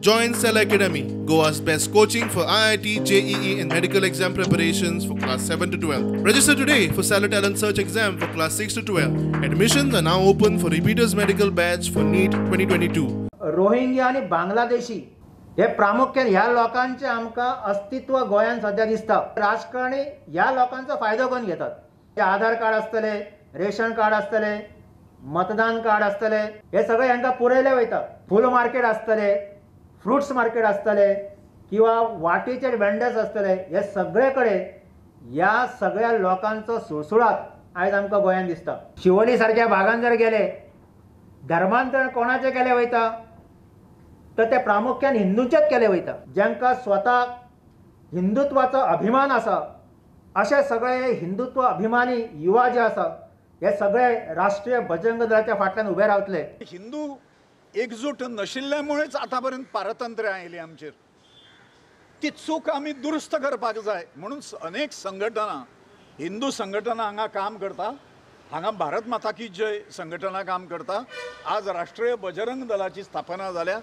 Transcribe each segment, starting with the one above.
Join Cell Academy, Goa's best coaching for IIT, JEE, and medical exam preparations for class 7 to 12. Register today for Cellar Talent Search exam for class 6 to 12. Admissions are now open for repeaters medical batch for NEET 2022. Rohingya आनी बांगलादेशी हे प्रामुख्यान ह्या लोकांचें आमकां अस्तित्व गोंयांत सद्या दिसता. राजकारणी ह्या लोकांचो फायदो करून घेतात. ते आधार कार्ड आसतले, रेशन कार्ड आसतले, मतदान कार्ड आसतले, हे सगळे हांकां पुरयले वयता. फूल मार्केट आसतले, फ्रुट्स मार्केट आसतले किंवा वाटेचेर वेंडर्स आसतले, हे सगळे कडेन ह्या सगळ्या लोकांचो सुळसुळाट आयज आमकां गोंयांत दिसता. शिवोली सारक्या भागान जर गेले, धर्मांतरण कोणाचें केलें वयता तर ते प्रामुख्यान हिंदूंचेच केले वयता. जांकां स्वता हिंदुत्वाचो अभिमान आसा अशे सगळे हिंदुत्व अभिमानी युवा जे आसा हे सगळे राष्ट्रीय बजरंग दलाच्या फाटल्यान उबे रावतले. हिंदू एकजूट नशिल्ल्यामुळेच आतापर्यंत पारतंत्र्य आयली आमचेर. ती चूक आमी दुरुस्त करपाक जाय म्हणून अनेक संघटना, हिंदू संघटना हांगा काम करता. हांगा भारत माता की जय संघटना काम करता. आज राष्ट्रीय बजरंग दलाची स्थापना जाल्या.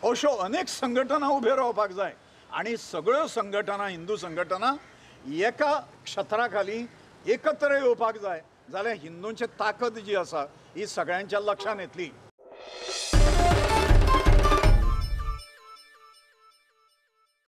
अश्यो अनेक संघटना उभ्यो रावपाक जाय आनी सगळ्यो संघटना, हिंदू संघटना एका क्षत्रा खाली एकत्र येवपाक जाय, जाल्यार हिंदूंची ताकद जी आसा ही सगळ्यांच्या लक्षांत येतली.